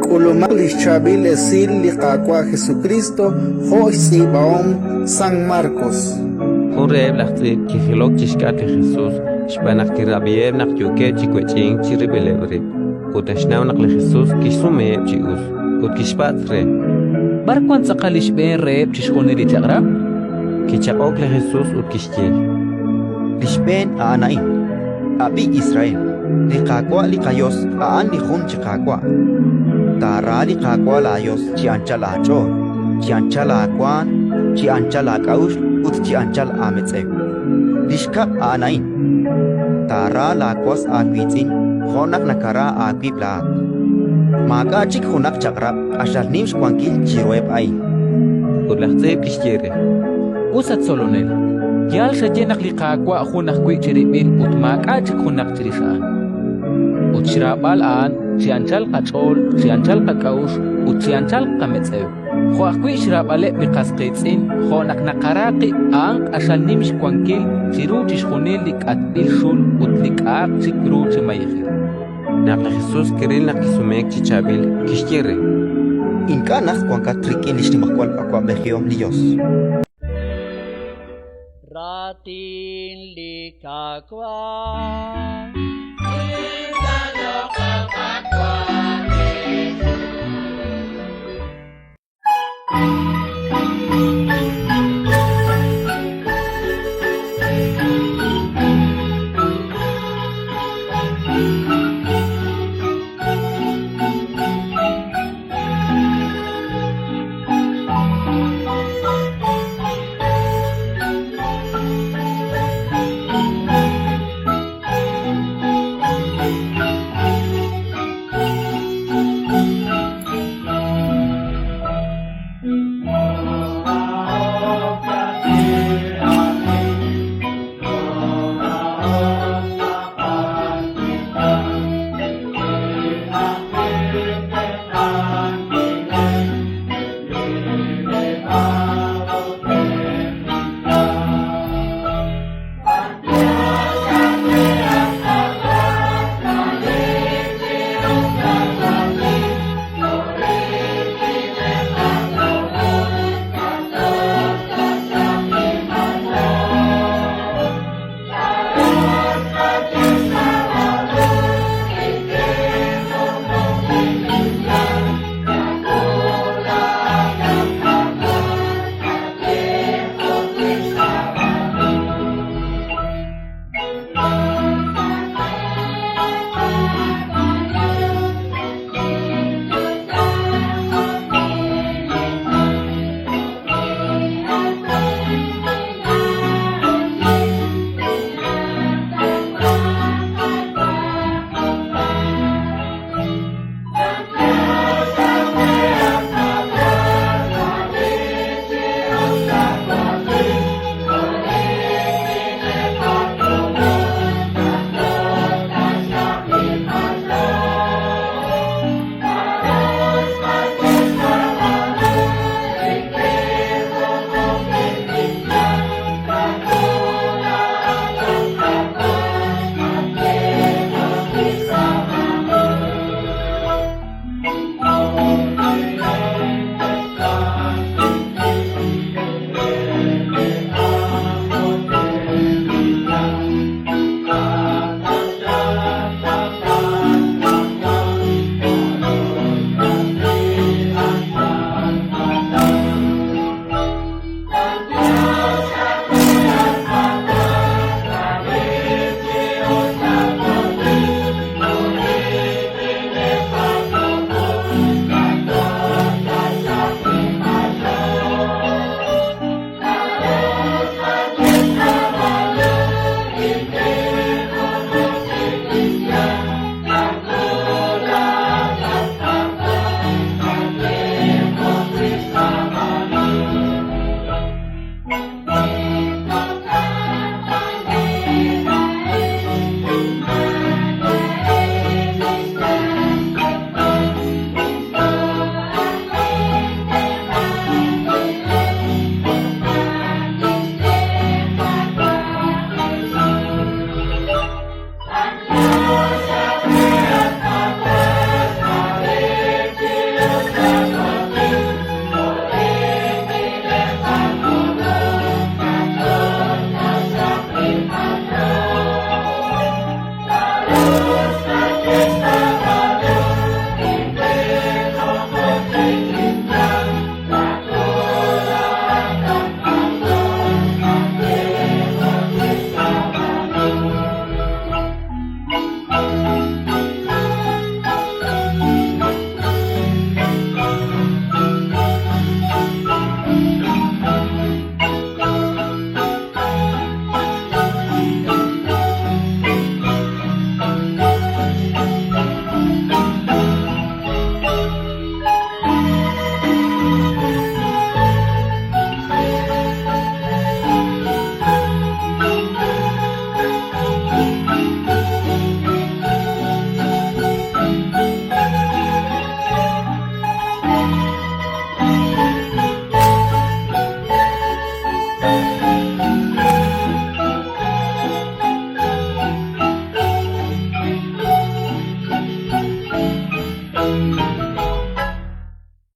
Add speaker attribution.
Speaker 1: K'ulumaq li xChaab'il Esil li Qaawa' Jesukriist jo' xtz'iib'ahom San Markos.
Speaker 2: Jun reheb' laj tz'iib' kijilok chi xk'atq li Jesus xb'aan naq kirab'iheb' naq yookeb' chi wech'ink chirib'ileb' rib', ut naxnaw naq li Jesus kixsumeheb' chi us, ut kixpatz' re:
Speaker 3: B'ar wank tz'aqal li xb'een reheb' chixjunil li chaq'rab'?
Speaker 2: Kichaq'ok li Jesus ut kixye:
Speaker 4: Li xb'een a'an a'in: Ab'i, Israel, li Qaawa' li qaYos a'an li jun chi Qaawa'. Taara li Qaawa' laaYos chi anchal aach'ool, chi anchal aawaanm, chi anchal aak'a'uxl ut chi anchal aametz'ew. Li xkab' a'an a'in: Taara laawas aawiitz'in jo' naq nakara aawib' laa'at. Maak'a' chik junaq chaq'rab' q'axal nim xwankil chiruheb' a'in.
Speaker 2: Ut laj tz'iib' kixye re:
Speaker 3: Us, at Tzolonel, yaal xaye naq li Qaawa' jun ajwi' chirib'il ut maak'a' chik junaq chirix a'an. Ut xraab'al a'an chi anchal qach'ool, chi anchal qak'a'uxl ut chi anchal qametz'ew, jo' ajwi' xraab'aleb' li qas qiitz'in jo' naq naqara qib' a'an q'axal nim xwankil chiru chixjunil li k'atb'il xul ut li k'a'aq chik ru chi mayejil.
Speaker 2: Naq li Jesus kiril naq kisumeek chi chaab'il, kixye re:
Speaker 4: Ink'a' najt wankat rik'in li xnimajwal awab'ejihom li Yos.
Speaker 5: Raatin li Qaawa'.